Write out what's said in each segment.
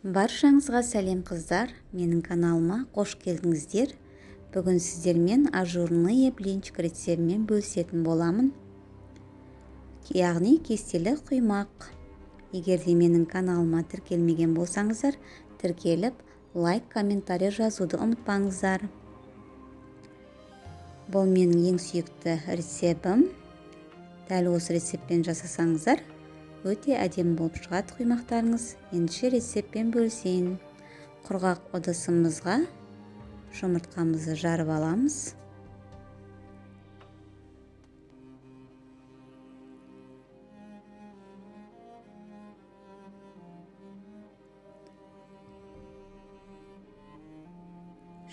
Баршаңызға сәлем, қыздар! Менің каналыма қош келдіңіздер. Бүгін сіздермен ажурные блинчик рецептімен бөлісетін боламын. Яғни кестелі құймақ. Егер де менің каналыма тіркелмеген болсаңыздар, тіркеліп, лайк, комментарий жазуды ұмытпаңыздар. Бұл менің ең сүйікті рецептім. Дәл осы рецептпен жасасаңыздар, өте әдемі болып шығады құймақтарыңыз. Ендеше рецептпен бөлісейін. Құрғақ ыдысымызға жұмыртқамызды жарып аламыз.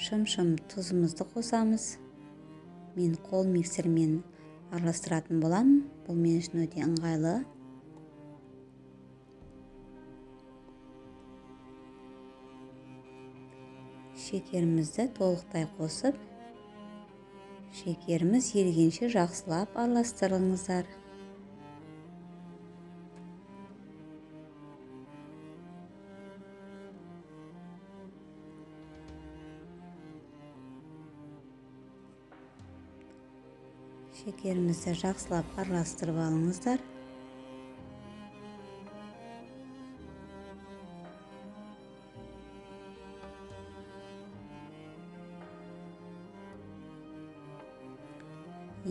Шым-шым тұзымызды қосамыз. Мен қол миксермен араластыратын боламын. Бұл мен үшін өте ыңғайлы. Шекерімізді толықтай қосып, шекеріміз ерігенше жақсылап араластырыңыздар. Шекерімізді жақсылап араластырып алыңыздар.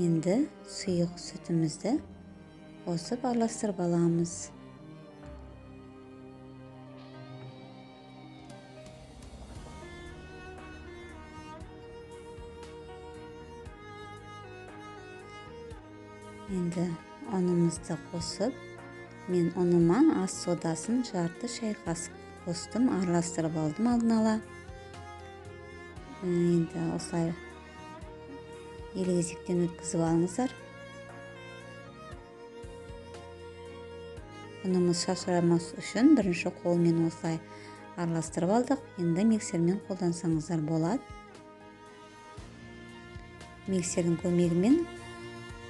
Енді сұйық сүтімізді қосып араластырып аламыз. Енді ұнымызды қосып, мен ұныма ас содасын жарты шай қасық қостым, араластырып алдым алдын ала. Енді осылай елгезектен өткізіп алыңыздар. Ұнымыз шашырамас үшін бірінші қолмен осылай араластырып алдық. Енді миксермен қолдансаңыздар болады. Миксердің көмегімен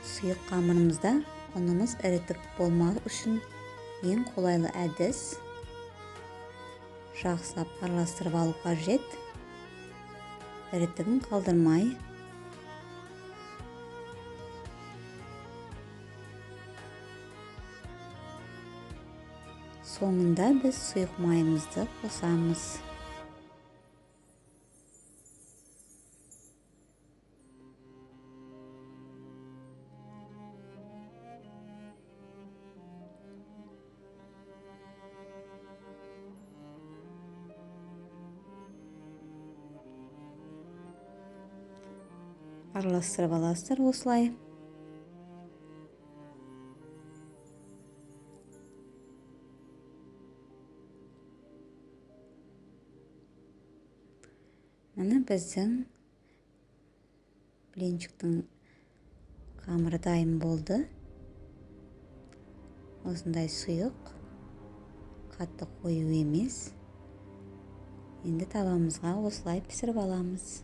сұйық қамырымызда ұнымыз ірітік болмау үшін ең қолайлы әдіс. Жақсылап араластырып алу қажет. Ірітігін қалдырмай. Соңында біз сұйық майымызды қосамыз. Араластырып аласыздар осылай. Міне біздің блинчиктің қамыры дайын болды. Осындай сұйық, қатты қою емес. Енді табамызға осылай пісіріп аламыз.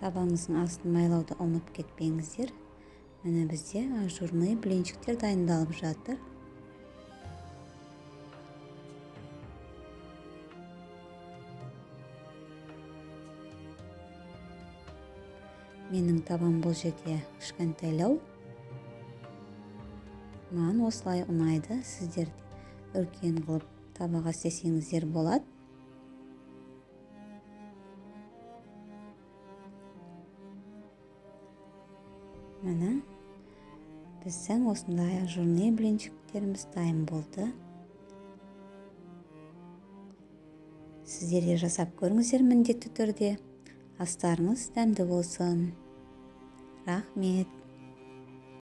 Табамыздың астын майлауды ұмытып кетпеңіздер. Міне бізде ажурный блинчиктер дайындалып жатыр. Менің табам бұл жерде кішкентайлау. Маған осылай ұнайды. Сіздер үлкен қылып табаға істесеңіздер болады. Міне біздің осындай ажурный блинчиктеріміз дайын болды. Сіздер де жасап көріңіздер міндетті түрде. Астарыңыз дәмді болсын. Рахмет.